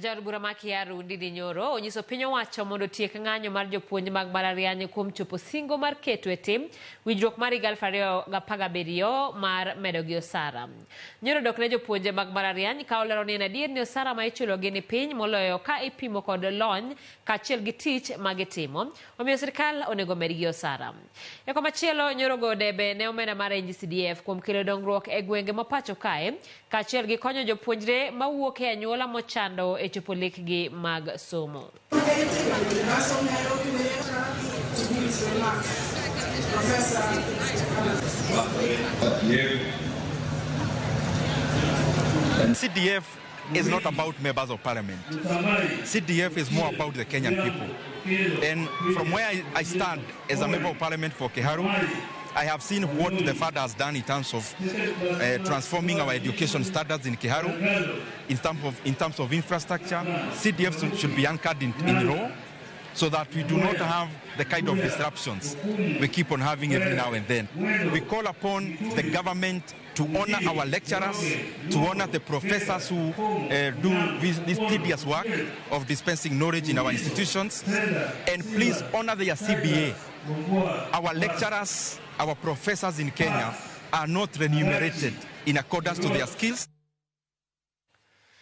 Jaod bura ma Kiaru Ndindi Nyoro onyiso piny owacho mondo otiek ng'anyo mar jopuonj mag mbalariany kuom chopo singo mar keto e tim winjruok mar higa 2017 mar medogi osara. Nyoro dok ne jopuonje mag mbalariany ka olero ni en adier ni osara ma ichulogi ni piny moloyo ka ipimo kod lony kaachiel gi tich ma gitimo, omiyo sirkal onego medgi osara. E komachielo, Nyoro ogoyo debe ne omenda mar NGCDF kuom kelo dongruok e gwenge ma pacho kae kaachiel gi konyo jopuonjre mawuok e anyuola mochando e chopo lekgi mag somo. CDF is not about members of parliament. CDF is more about the Kenyan people. And from where I stand as a member of parliament for Kiharu, I have seen what the father has done in terms of transforming our education standards in Kiharu, in terms of infrastructure. CDF should be anchored in law so that we do not have the kind of disruptions we keep on having every now and then. We call upon the government to honor our lecturers, to honor the professors who do this tedious work of dispensing knowledge in our institutions, and please honor their CBA. Our lecturers, our professors in Kenya are not remunerated in accordance to their skills.